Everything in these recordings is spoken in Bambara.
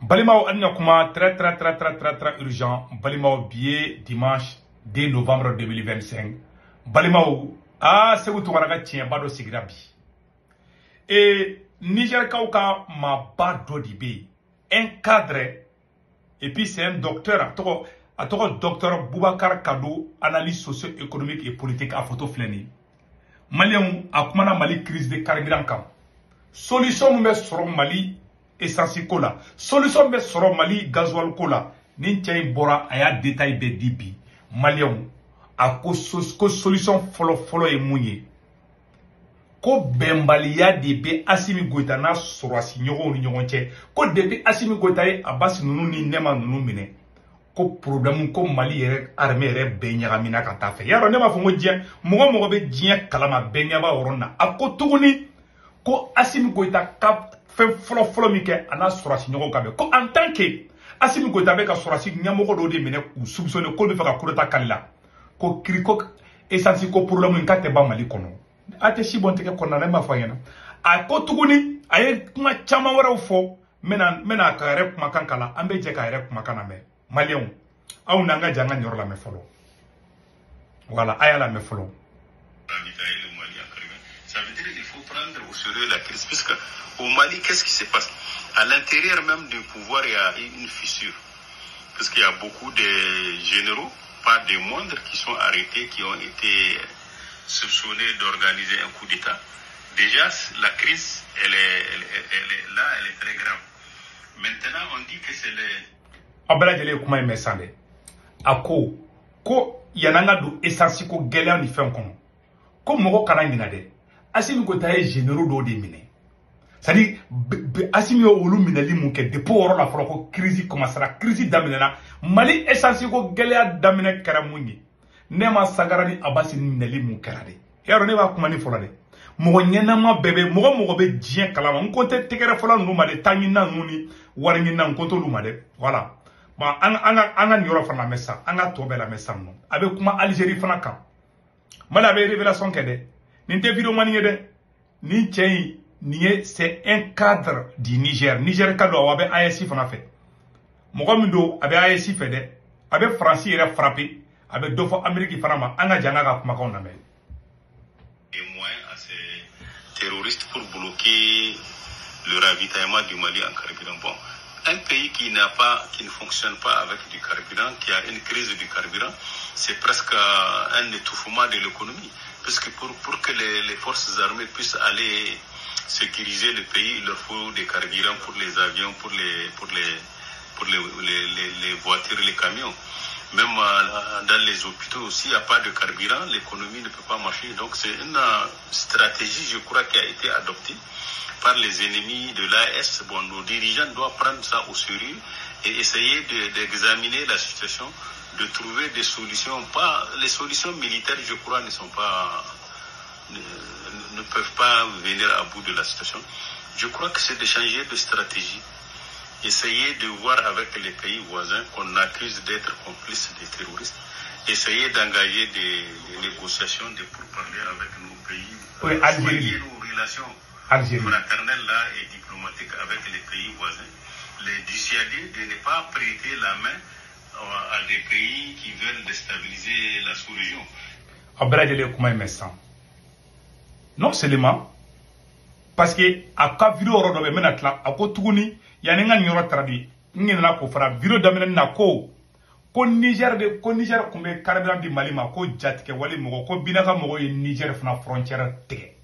Balimaw, an kuma très très très très très très urgent. Balimaw, bi ye dimanche 2 novembre 2025. Balimaw, aa, Segu Tunkara ka tiɲɛba dɔ sigira bi. E Nigerkaw ka maaba dɔ de bɛ yen, un cadre, et puis c'est un docteur. A tɔgɔ docteur Boubacar Kado, analyse socio-économique et politique. A photo filɛ nin ye. Maliyɛnw, a kumana Mali crise de carburant kan, solution min bɛ sɔrɔ Mali essence ko la, solution bɛ sɔrɔ Mali gasoil ko la. Nin cɛ in bɔra, a y'a détail bɛɛ di bi. Maliyɛnw, a ko ko solution fɔlɔ fɔlɔ ye mun ye? Ko bɛnbaliya de bɛ Asimi Goyita n'a sɔrɔsi ɲɔgɔnw ni ɲɔgɔn cɛ. Ko depuis Asimi Goyita ye Abasi ninnu ni Nɛma ninnu minɛ, ko problème, ko Mali yɛrɛ armée yɛrɛ bɛɛ ɲagamina ka taa fɛ. Yarɔ, ne b'a fɔ ko diɲɛ mɔgɔ mɔgɔ bɛ diɲɛ kalama, bɛɛ ɲɛ b'a yɔrɔ na. A ko tuguni ko Asimi Goyita ka fɛn fɔlɔ fɔlɔ min kɛ, a n'a sɔrɔsi ɲɔgɔn ka bɛn, ko en tant que Asimi Goyita bɛ ka sɔrɔsi ɲɛmɔgɔ dɔw de minɛ k'u soupçonner k'olu bɛ fɛ ka coup d'état k'ale la, ko kiri ko essence ko problème in k'a tɛ ban Mali kɔnɔ, a tɛ si bɔn tigɛ kɔnɔna na. Ne m'a fɔ a ɲɛna. A ko tuguni, a ye kuma caman wɛrɛw fɔ. N bɛna a ka yɛrɛ kumakan kala, an bɛ jɛ k'a yɛrɛ kumakan lamɛn. Maliyɛnw, aw n'an ka jɛ an ka nin yɔrɔ lamɛn fɔlɔ. Voilà, a y'a lamɛn fɔlɔ. Ravitailler le Mali en carburant. Ça veut dire qu'il faut prendre au sérieux la crise. Puisque au Mali, qu'est-ce qui se passe? À l'intérieur même du pouvoir, il y a une fissure. Parce qu'il y a beaucoup de généraux, pas des moindres, qui sont arrêtés, qui ont été soupçonnés d'organiser un coup d'État. Déjà, la crise, elle est là, elle est très grave. Maintenant, on dit que c'est les Aw bɛɛ lajɛlen ye kuma in mɛn san dɛ. A ko ko yan'an ka don essence ko gɛlɛya ni fɛn kɔnɔ, ko mɔgɔ kana ɲina dɛ, Asimi Goyita ye généraux dɔw de minɛ. C'est à dire, Asimi ye olu minɛli mun kɛ, depuis o yɔrɔ la fɔlɔ, ko crise commencera, crise daminɛna. Mali essence ko gɛlɛya daminɛ kɛra mun ye? Ne ma Sagara ni Abasi minɛli mun kɛra dɛ. Yarɔ, ne b'a kuma ni fɔlɔ dɛ. Mɔgɔ ɲɛnama bɛɛ bɛ, mɔgɔ mɔgɔ bɛ diɲɛ kalama, n ko tɛ tɛgɛrɛ fɔlɔ ninnu ma dɛ, taa ɲinina ninnu ni wari ɲinina, n ko t'olu ma dɛ. Voilà. Bon, an ka nin yɔrɔ fana lamɛn sisan, an ka tɔ bɛɛ lamɛn sisan nɔ. A bɛ kuma Algérie fana kan. Mali, a bɛ révélation kɛ dɛ. Nin tɛ vidéo man ye dɛ. Nin cɛ in, nin ye, c'est un cadre du Niger. Niger ka don, a bɛ AES fana fɛ. Mɔgɔ min don, a bɛ AES fɛ dɛ, a bɛ Faransi yɛrɛ frapper, a bɛ dɔ fɔ Amérique fana ma. An ka jɛ an ka kumakanw lamɛn. Des moyens à ces terroristes pour bloquer le ravitaillement du Mali en carburant. Bon, un pays qui n'a pas, qui ne fonctionne pas avec du carburant, qui a une crise du carburant, c'est presque un étouffement de l'économie. Puisque pour que les forces armées puissent aller sécuriser le pays, il leur faut des carburants pour les avions, pour les voitures, les camions. Même dans les hôpitaux aussi, il n'y a pas de carburant, l'économie ne peut pas marcher. Donc c'est une stratégie, je crois, qui a été adoptée par les ennemis de l'AES. Bon, nos dirigeants doivent prendre ça au sérieux et essayer d'examiner la situation, de trouver des solutions. Pas, les solutions militaires, je crois, ne sont pas, ne peuvent pas venir à bout de la situation. Je crois que c'est de changer de stratégie, essayer de voir avec les pays voisins qu'on accuse d'être complices des terroristes, essayer d'engager des négociations, de pourparlers avec nos pays, Oui, Algérie. Soigner nos relations Algérie. Fraternelles là et diplomatiques avec les pays voisins, les dissuader de ne pas prêter la main à des pays qui veulent déstabiliser la sous-région. Aw bɛɛ lajɛlen ye kuma in mɛn sisan. Non seulement, parce que a ka vidéo yɔrɔ dɔ bɛ yen, n bɛna tila. A ko tuguni, yanni n ka nin yɔrɔ traduit, n ɲinɛna k'o fara vidéo daminɛ na, ko Niger de, ko Niger tun bɛ carburant di Mali ma, ko jatigɛ wale mɔgɔ, ko Binaka mɔgɔw ye Niger fana frontière tigɛ.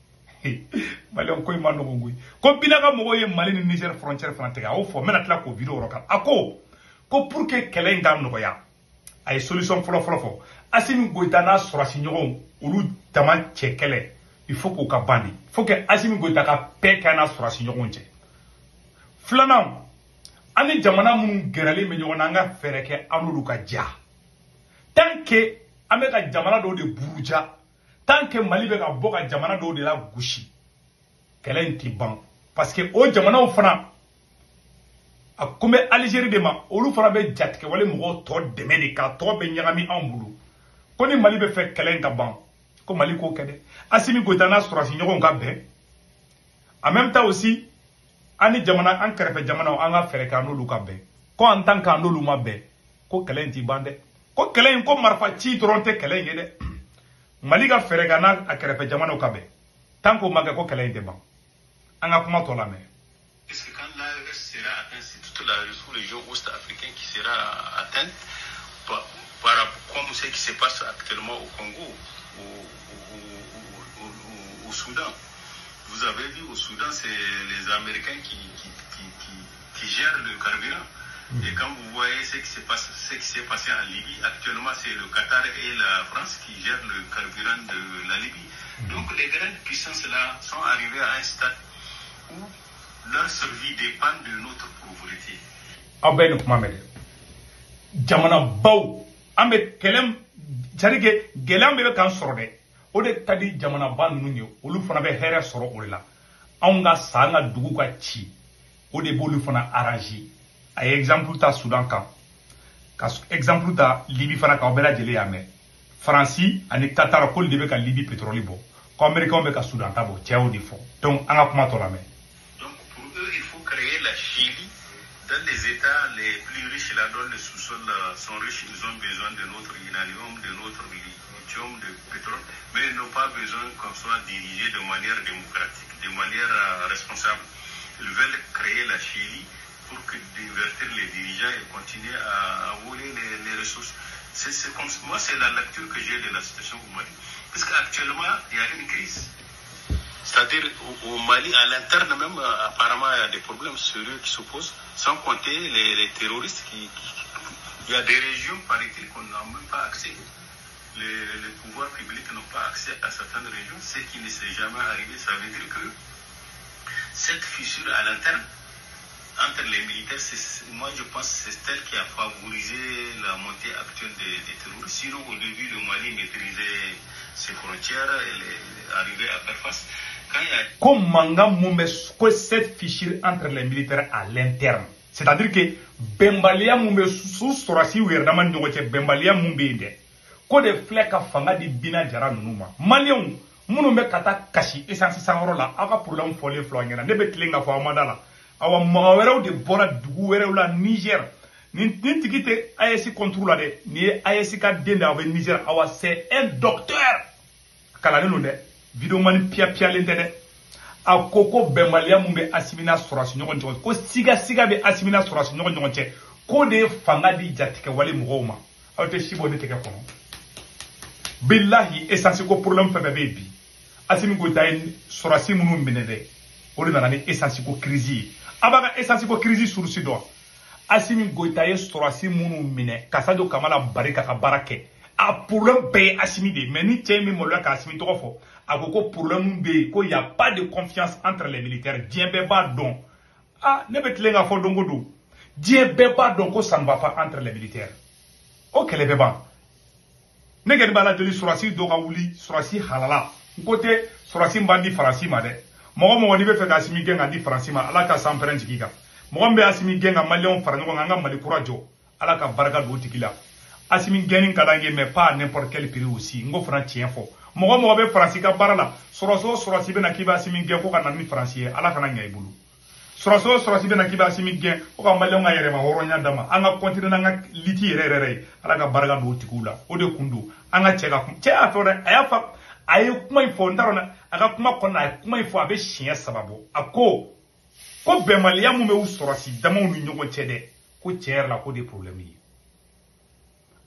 Maliyɛn, ko in ma nɔgɔn koyi. Ko Binaka mɔgɔw ye Mali ni Niger frontière fana tigɛ, a y'o fɔ. N bɛna tila k'o vidéo yɔrɔ kan. A ko ko pour que kɛlɛ in ka nɔgɔya, a ye solution fɔlɔ fɔlɔ fɔ: Asimi Goyita n'a sɔrɔsi ɲɔgɔnw, olu dama cɛ kɛlɛ, il faut k'o ka ban de, faut que Asimi Goyita ka paix kɛ n'a sɔrɔsi ɲɔgɔnw cɛ. Filanan, an ni jamana minnu gɛrɛlen bɛ ɲɔgɔn na, an ka fɛɛrɛ kɛ an n'olu ka ja. Tant que an bɛ ka jamana dɔw de buruja, tant que Mali bɛ ka bɔ ka jamana dɔw de la gosi, kɛlɛ in ti ban, parce que o jamanaw fana, a ko bɛ Algérie de ma, olu fana bɛ jatigɛwale mɔgɔw tɔ dɛmɛ de k'a tɔ bɛ ɲagami anw bolo. Ko ni Mali bɛ fɛ kɛlɛ in ka ban, ko Mali k'o kɛ dɛ, Asimi Goyita n'a sɔrɔsi ɲɔgɔnw ka bɛn. En même temps aussi, An ni jamana an kɛrɛfɛ jamanaw an ka fɛɛrɛ kɛ an n'olu ka bɛn. Ko en tant qu'an n'olu ma bɛn, ko kɛlɛ in ti ban dɛ. Ko kɛlɛ in ko marifa ci dɔrɔn tɛ kɛlɛ in ye dɛ. Mali ka fɛɛrɛ kɛ n'a kɛrɛfɛ jamanaw ka bɛn. Tant qu'o ma kɛ ko kɛlɛ in tɛ ban. An ka kuma tɔ lamɛn. Parce que quand l'AES sera atteinte, c'est toute la sous-région ouest-africaine qui sera atteinte par comme ce qui se passe actuellement au Congo, au Soudan. Vous avez vu au Soudan, c'est les Américains qui gèrent le carburant. Et quand vous voyez ce qui s'est passé en Libye, actuellement c'est le Qatar et la France qui gèrent le carburant de la Libye. Donc les grandes puissances là sont arrivées à un stade où leur survie dépend de notre pauvreté. Aw bɛɛ ni kuma mɛn dɛ. Jamana baw an bɛ kɛlɛ, c'est-à-dire que gɛlɛya min bɛ k'an sɔrɔ dɛ, o de ka di jamanaba ninnu ye, olu fana bɛ hɛrɛ sɔrɔ o de la. Anw ka sa, an ka dugu ka ci, o de b'olu fana arranger. A ye exemple ta Soudan kan, ka exemple ta Libye fana kan, aw bɛɛ lajɛlen y'a mɛn. Faransi ani Qatar k'olu de bɛ ka Libye pétrole bɔ, ko Américains bɛ ka Soudan ta bɔ, cɛ y'o de fɔ. Donc an ka kuma tɔ lamɛn. Donc pour eux, il faut créer la Chili dans les États les plus riches, là dont les sous-sols sont riches, ils ont besoin de notre uranium, de notre lithium, de pétrole, mais ils n'ont pas besoin qu'on soit dirigé de manière démocratique, de manière responsable. Ils veulent créer la Chili pour que divertir les dirigeants et continuer à voler les ressources. C'est comme, moi, c'est la lecture que j'ai de la situation au Mali. Parce qu'actuellement, il y a une crise. C'est-à-dire au Mali, à l'interne même, apparemment, il y a des problèmes sérieux qui se posent, sans compter les terroristes qui... Il y a des régions, paraît-il, qu'on n'a même pas accès. Les pouvoirs publics n'ont pas accès à certaines régions, ce qui ne s'est jamais arrivé. Ça veut dire que cette fissure à l'interne, entre les militaires, moi je pense que c'est elle qui a favorisé la montée actuelle des terroristes. Sinon, au début, le Mali maîtrisait ses frontières et arrivait à faire face. Quand il y a... Comme Manga Moumes, cette fissure entre les militaires à l'interne. C'est-à-dire que Bembalia Moume sous Sorasi ou Yerdaman Nyogoche, Bembalia Moume, ko de filɛ ka fanga di Bina Jara ninnu ma. Maliyɛnw minnu bɛ ka taa kasi essence sanyɔrɔ la, aw ka problème fɔlen filɛ aw ɲɛna. Ne bɛ tilen k'a fɔ aw ma da la. Awa mɔgɔ wɛrɛw de bɔra dugu wɛrɛw la Niger. Nin tigi tɛ AES contre la dɛ. Nin ye AES ka den de ye, aw bɛ Niger. Awa c'est un docteur. Kalannen don dɛ. Videomani piyapiyalen tɛ dɛ. A ko ko bɛnbaliya mun bɛ Assimi n'a sɔrɔdasi ɲɔgɔn cɛ, ko siga siga bɛ Assimi n'a sɔrɔdasi ɲɔgɔn cɛ, k'o de ye fanga di jatigɛwale mɔgɔw ma. Aw tɛ si bɔ ne tɛgɛ kɔnɔ. Billahi essence ko problème fɛn fɛn bɛ yen bi, Assimi Goïta ye sɔrɔdasi minnu minɛ dɛ, o de nana ni essence ko crise ye. A b'a ka essence ko crise source dɔn. Assimi Goïta ye sɔrɔdasi minnu minɛ ka Sadio Kamara bari k'a ka baara kɛ, a problème bɛɛ ye Assimi de ye. Mais ni cɛ in bɛ maloya ka Assimi tɔgɔ fɔ, a ko ko problème bɛ yen, ko y a pas de confiance entre les militaires. Diɲɛ bɛɛ b'a dɔn. Ah, ne bɛ tilen k'a fɔ don o don, diɲɛ bɛɛ b'a dɔn ko ça ne va pas entre les militaires. O kɛlɛ bɛ ban. Ne kɛni b'a la joli sɔrɔdasi dɔ ka wuli, sɔrɔdasi halala. N ko tɛ sɔrɔdasi min b'an di Faransi ma dɛ. Mɔgɔ mɔgɔ n'i bɛ fɛ ka Assimi gɛn ka di Faransi ma, Ala ka sanpɛrɛn jigin kan. Mɔgɔ min bɛ Assimi gɛn ka Maliyɛnw fara ɲɔgɔn kan, an ka Mali kura jɔ, Ala ka barika don o tigi la. Assimi gɛnni ka d'an ye, mais pas à n'importe quel prix aussi. N ko fana tiɲɛ fɔ. Mɔgɔ mɔgɔ bɛ Faransi ka baara la, sɔrɔsi o sɔrɔsi bɛ na k'i bɛ Assimi gɛn ko ka na ni Faransi ye, Ala kana ɲɛ i bolo. Sɔrɔsi o sɔrɔsi bɛ na k'i bɛ Assimi gɛn ko ka Maliyɛnw ka yɛrɛma hɔrɔnya d'a ma, an ka continuer n'an ka liti yɛrɛ yɛrɛ ye, Ala ka barika don o tigiw la. O de kun don. An ka cɛ ka kuma, cɛ y'a fɔ dɛ, a y'a fɔ, a ye kuma in fɔ, n t'a dɔn a ka kuma kɔnɔna a ye kuma in fɔ, a bɛ siɲɛ 3 bɔ. A ko ko bɛnbaliya mun bɛ u sɔrɔsi damaw ni ɲɔgɔn cɛ dɛ, ko tiɲɛ yɛrɛ la ko de ye problème ye.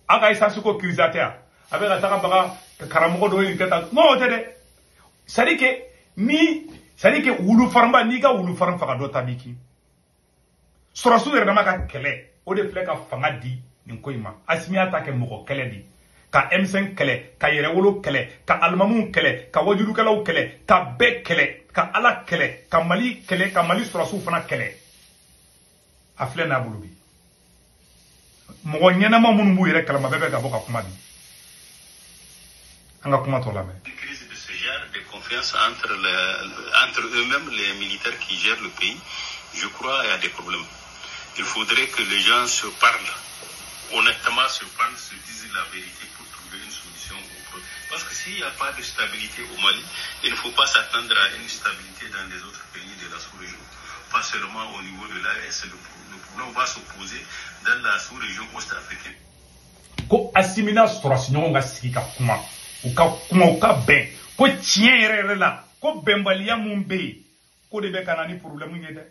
Aw ka essence ko crise tɛ yan, a bɛ ka taga baga karamɔgɔ dɔw ye nin kɛ tan, non o tɛ dɛ. C'est à dire que ni, c'est à dire que wulu farinba, n'i ka wulu farin faga dɔ ta b'i kin. Sɔrɔsiw yɛrɛ dama ka kɛlɛ, o de filɛ ka fanga di nin ko in ma. Assimi y'a ta kɛ mɔgɔ kɛlɛ de ye. Ka M5 kɛlɛ, ka yɛrɛwolo kɛlɛ, ka alimamuw kɛlɛ, ka wajulukɛlaw kɛlɛ, ka bɛɛ kɛlɛ, ka Ala kɛlɛ, ka Mali kɛlɛ, ka Mali sɔrɔsiw fana kɛlɛ. A filɛ n'a bolo bi. Mɔgɔ ɲɛnama minnu b'u yɛrɛ kalama bɛɛ bɛ ka bɔ ka kuma bi. An ka kuma tɔ lamɛn. Crise de ce genre de confiance entre eux-mêmes, les militaires qui gèrent le pays, je crois qu'il y a des problèmes. Il faudrait que les gens se parlent, honnêtement se parlent, se disent la vérité pour trouver une solution au problème. Parce que s'il n'y a pas de stabilité au Mali, il ne faut pas s'attendre à une stabilité dans les autres pays de la sous-région. Pas seulement au niveau de l'AES, le problème va se poser dans la sous-région ouest-africaine. Ko Assimi n'a sɔrɔsi ɲɔgɔn ka sigi ka kuma, u ka kuma, u ka bɛn ko tiɲɛ yɛrɛ yɛrɛ la ko bɛnbaliya mun bɛ yen ko de bɛ ka na ni problème ye dɛ.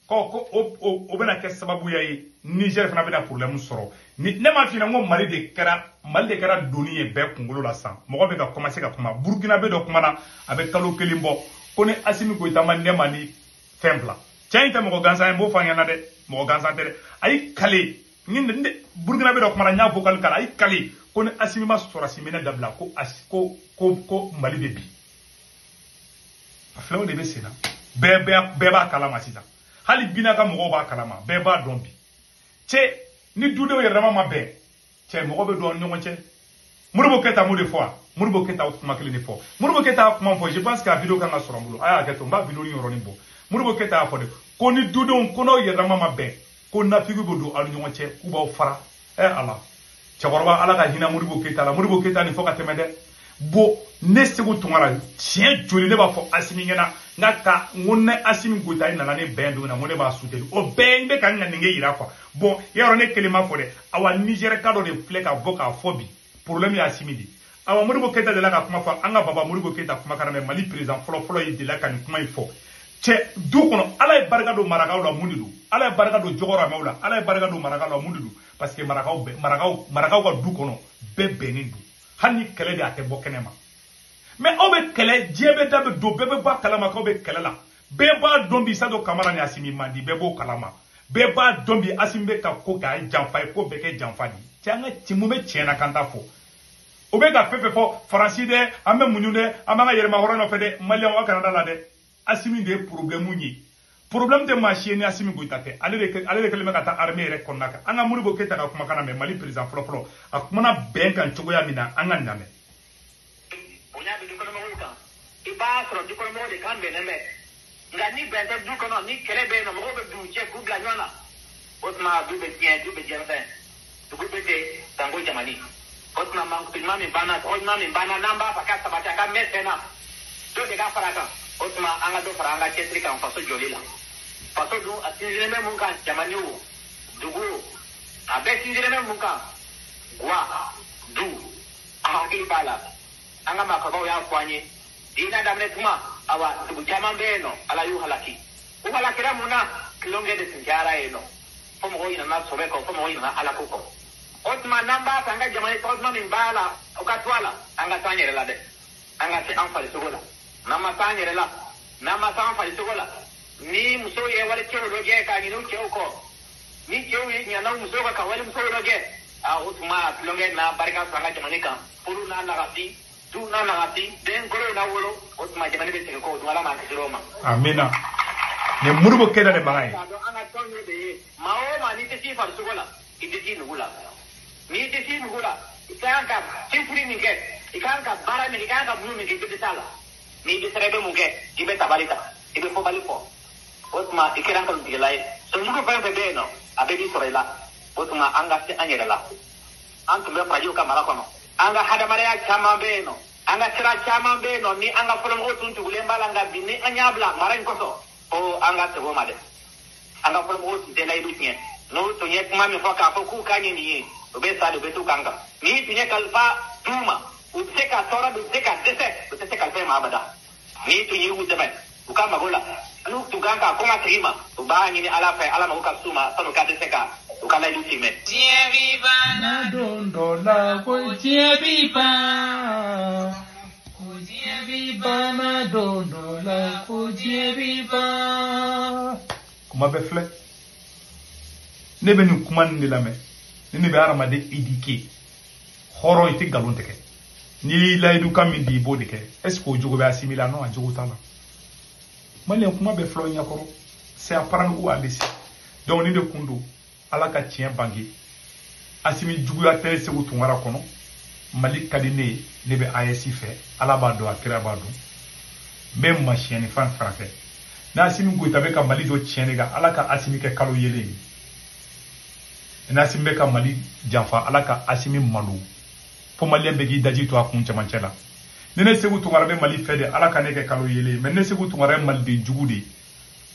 Ko o bɛna kɛ sababuya ye Niger fana bɛna problème sɔrɔ. Ni ne m'a f'i ɲɛna n ko Mali de kɛra doni ye bɛɛ kunkolo la sisan. Mɔgɔ bɛ ka commencer ka kuma. Burkina bɛ dɔ kuma na a bɛ kalo kelen bɔ ko ni Assimi Goïta ma ne ma ni fɛn bila. Cɛ in tɛ mɔgɔ gansan ye, n b'o fɔ an ɲɛna dɛ, mɔgɔ gansan tɛ dɛ. A y'i kale ni Burkina bɛ dɔ kuma na, n y'a vocal k'a la, a y'i kale ko ni Assimi ma sɔrɔsi minɛ dabila ko ko ko Mali bɛ bi. A filɛ o de bɛ sen na. Bɛɛ b'a kalama sisan. Hali bina ka mɔgɔw b'a kalama, bɛɛ b'a dɔn bi. Cɛ ni dudenw yɛrɛ dama ma bɛn, cɛ mɔgɔ bɛ don aw ni ɲɔgɔn cɛ. Modibo Keïta mun de fɔ wa? Modibo Keïta kuma kelen de fɔ. Modibo Keïta kuma fɔ, je pense que a vidéo kan ka sɔrɔ n bolo. A y'a hakɛ to, n b'a vidéo ni yɔrɔnin bɔ. Modibo Keïta y'a fɔ de ko ni dudenw ko n'aw yɛrɛ dama ma bɛn, ko nafigi bɛ don aw ni ɲɔgɔn cɛ, k'u b'aw fara. Ala, cɛkɔrɔba Ala ka hinɛ Modibo Keïta la. Modibo Keïta nin fɔ ka tɛmɛ dɛ. Bon, ne Sékou Tounkara tiɲɛ joli ne b'a fɔ Assimi ɲɛna n ka taa n ko ne Assimi Goïta nana ne bɛn don min na n ko ne b'a soutenir. O bɛɛ n bɛ ka n ŋaniye yira quoi. Bon, yarɔ ne kelen ma fɔ dɛ. Awa Niger ka dɔ de filɛ ka bɔ k'a fɔ bi problème ye Assimi de. Awa Modibo Keïta delila ka kuma fɔ, an ka baba Modibo Keïta kuma kana mɛn, Mali président fɔlɔ fɔlɔ ye delila ka nin kuma in fɔ. Cɛ du kɔnɔ Ala ye barika don marakaw la mun de don? Ala ye barika don jɔgɔrɔmɛw la, Ala ye barika don marakaw la mun de don? Parce que marakaw bɛɛ marakaw ka du kɔnɔ bɛɛ bɛnnen don. Hali ni kɛlɛ de a tɛ bɔ kɛnɛ ma. Mais aw bɛ kɛlɛ, diɲɛ bɛ da bɛ don, bɛɛ bɛ bɔ a kalama k'aw bɛ kɛlɛ la. Bɛɛ b'a dɔn bi Sadio Kamara ni Assimi man di, bɛɛ b'o kalama. Bɛɛ b'a dɔn bi Assimi bɛ ka ko kɛ a ye janfa ye, ko bɛɛ kɛ janfa de ye. Cɛ an ka ci mun bɛ tiɲɛ na k'an t'a fɔ. O bɛ ka fɛn fɛn fɔ Faransi dɛ, an bɛ muɲu dɛ, an b'an ka yɛrɛmahɔrɔn nɔfɛ dɛ, Maliyɛnw aw kana da la dɛ. Assimi de ye problème ye. Problème tɛ maa si ye ni Assimi Goïta tɛ. Ale de kɛlen bɛ ka taa armée yɛrɛ kɔnɔna kan. An ka Modibo Keïta ka kumakan lamɛn, Mali président fɔlɔ fɔlɔ. A kumana bɛn kan cogoya min na, an ka nin lamɛn. Bonya bɛ dukɔnɔmɔgɔw kan. I b'a sɔrɔ dukɔnɔmɔgɔw de kan bɛnnen bɛ. Nka ni bɛn tɛ du kɔnɔ, ni kɛlɛ bɛ yen nɔ, mɔgɔw bɛ dugu cɛ k'u bila ɲɔgɔn na. O tuma du bɛ tiɲɛ, du bɛ jɛnsɛn. Dugu bɛ ten sanko jamani. O tuma mankutu ɲuman min banna, tɔgɔ ɲuman min banna, n'an b'a fɛ ka sabati a ka mɛn sen na, dɔ de ka fara a kan. O tuma an ka dɔ fara an ka cɛsiri kan faso jɔli la. Faso dun a sinsinnen bɛ mun kan, jamani o, dugu o, a bɛɛ sinsinnen bɛ mun kan, guwa, du, a hakili b'a la. An ka maakɔrɔbaw y'a fɔ an ye, diinɛ daminɛ tuma, awa dugu caman bɛ yen nɔ, Ala y'u halaki. U halakira mun na, tulonkɛ de tun cayara yen nɔ. Fo mɔgɔw ɲinɛna sɔbɛ kɔ, fo mɔgɔw ɲinɛna Ala ko kɔ. O tuma n'an b'a fɛ an ka jamana tɔgɔ duman min b'a la, o ka to a la, an ka taa an yɛrɛ la dɛ. An ka se an farisogo la. N'an ma se an yɛrɛ la, n'an ma se an farisogo la, ni musow ye wali cɛw dɔ gɛn k'a ɲini u cɛw kɔ, ni cɛw ye ɲana musow kan ka wali musow dɔ gɛn, a o tuma tulonkɛ n'a barika sɔrɔ an ka jamana kan, furu n'a nagasi, du n'a nagasi, den kolow n'a wolo, o tuma jamana bɛ segin kɔ, o tuma Ala m'an kisi o ma. Amina. Nin Modibo Keïta de mankan ye. K'a dɔn an ka tɔn ye de ye, maa o maa n'i tɛ s'i farisogo la, i tɛ s'i nugu la. N'i tɛ s'i nugu la, i ka kan ka cɛsiri min kɛ, i ka kan ka baara min kɛ, i ka kan ka mun min kɛ, i tɛ s'a la. N'i dɛsɛra i bɛ mun kɛ, i bɛ tabali ta, i bɛ fɔbali fɔ. O tuma i kɛra nkalontigɛla ye. Sonjugu fɛn fɛn bɛ yen nɔ, a bɛɛ b'i sɔrɔ i la. O tuma an ka se an yɛrɛ la. An tun bɛ farajɛw ka mara kɔnɔ. An ka hadamadenya caman bɛ yen nɔ, an ka sira caman bɛ yen nɔ, ni an ka fɔlɔmɔgɔw tun tugulen b'a la, nka bi ni an y'a bila mara in kɔsɔn, o an ka segin o ma dɛ. An ka fɔlɔmɔgɔw tun tɛ layidu tiɲɛ. N'u tun ye kuma min fɔ k'a fɔ k'u ka ɲi nin ye, u bɛ sa de, u bɛ t'u kan kan. N'i tun ye kalifa d'u ma, u bɛ se ka tɔɔrɔ, u bɛ se ka dɛsɛ, u tɛ se kalifa i ma abada. N'i tun y'u dɛmɛ u ka mago la, n'u tun kan ka kɔma segin ma, u b'a ɲini Ala fɛ, Ala mago ka s'u ma, san'u ka dɛsɛ ka u ka layidu timɛ. Diɲɛ bi ban na don dɔ la ko diɲɛ bi ban, ko diɲɛ bi ban na don dɔ la ko diɲɛ bi ban. Kuma bɛɛ filɛ, ne bɛ nin kuma nin de lamɛn, ni ne bɛ hadamaden éduquer. Hɔrɔn i tɛ nkalon tigɛ. N'i y'i layidu kan min di i b'o de kɛ. Est ce que o jogo bɛ Assimi la? Non, a jogo t'a la. Maliyɛn kuma bɛɛ filɛ o ɲɛkɔrɔ. C'est à prendre ou à laisser. Donc nin de kun don, Ala ka tiɲɛ bange. Assimi juguya tɛ Sékou Tounkara kɔnɔ. Mali ka di ne ye, ne bɛ AES fɛ, Ala b'a dɔn, a kira b'a dɔn. N bɛ masiyɛnni fan fara fɛ. N'Assimi Goïta bɛ ka Mali jɔ tiɲɛ de kan, Ala ka Assimi kɛ kalo yelen ye. N'Assimi bɛ ka Mali janfa, Ala ka Assimi malo. Fo Maliyɛn bɛɛ k'i daji to a kun cɛmancɛ la. Ni ne Sékou Tounkara bɛ Mali fɛ de, Ala ka ne kɛ kalo yelen ye. Mais ne Sékou Tounkara ye maliden jugu de ye.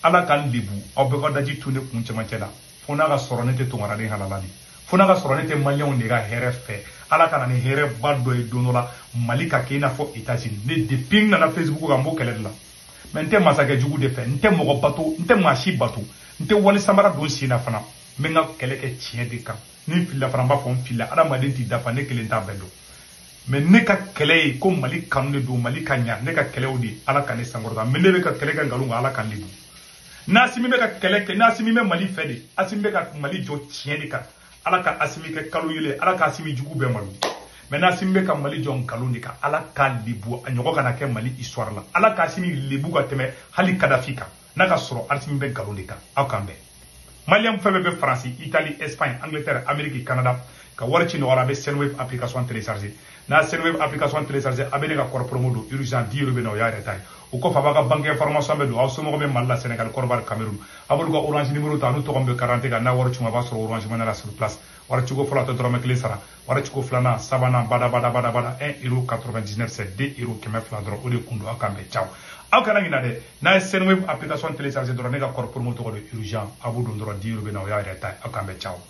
Ala ka n lebu aw bɛɛ ka daji tun ne kun cɛmancɛ la fo n'a ka sɔrɔ ne tɛ Tunkaraden halala de fo n'a ka sɔrɔ ne tɛ maliyɛnw de ka hɛrɛ fɛ Ala ka na ni hɛrɛba dɔ ye don dɔ la Mali ka kɛ i n'a fɔ États-Unis. Ne depuis n nana Facebook kan n b'o kɛlɛ de la mais n tɛ masakɛ jugu de fɛ, n tɛ mɔgɔ bato, n tɛ maa si bato, n tɛ wali samara don sen na fana. N bɛ n ka kɛlɛ kɛ tiɲɛ de kan. Ni n filila fana n b'a fɔ n filila, adamaden t'i dafa, ne kelen t'a bɛɛ dɔn. Mais ne ka kɛlɛ ye ko Mali kanu de don, Mali ka ɲa, ne ka kɛlɛw de Ala ka ne sankɔrɔta. Mais ne bɛ ka kɛlɛ kɛ nkalon kan, Ala ka n lebu. N'Asimi bɛ ka kɛlɛ kɛ, n'Asimi bɛ Mali fɛ de, Asimi bɛ ka Mali jɔ tiɲɛ de kan, Ala ka Asimi kɛ kalo yelen, Ala ka Asimi jugu bɛɛ malo. Mais n'Asimi bɛ ka Mali jɔ nkalon de kan, Ala ka lebu, a ɲɔgɔn kana kɛ Mali histoire la. Ala ka Asimi lebu ka tɛmɛ hali Kadafi kan, n'a ka sɔrɔ Asimi bɛ nkalon de kan. Aw k'an bɛn. Maliyɛn fɛn fɛn bɛ Faransi, Italie, Espagne, Angleterre, Amérique, Canada, ka wari ci nɔgɔya la, a bɛ Sendwave application télécharger. N'a Sendwave application télécharger, a bɛ ne ka code promo don urgent 10 euros bɛ na, o y'a yɛrɛ ta ye. O kɔfɛ a b'a ka banque information bɛ don, aw somɔgɔw bɛ Mali la, Sénégal, Côte d'Ivoire, Cameroun, a b'olu ka Orange numéro ta, n'u tɔgɔ min bɛ carte kan, n'a wari c'u ma, a b'a sɔrɔ Orange Money la sur place. Wari ciko fɔlɔ a tɛ dɔrɔmɛ kelen sara, wari ciko filanan, sabanan, bada bada bada bada, 1 euro 99, c'est 2 euros 200 dɔrɔn, o de kun don. Aw k'an bɛn, ciao. Aw kana ɲinɛ dɛ, n'a ye Sendwave application télécharger dɔrɔn, ne ka code promo tɔgɔ de urgent, a b'o don dɔrɔn 10 euros bɛ na, o y'a yɛrɛ ta ye. Aw k'an bɛn, ciao.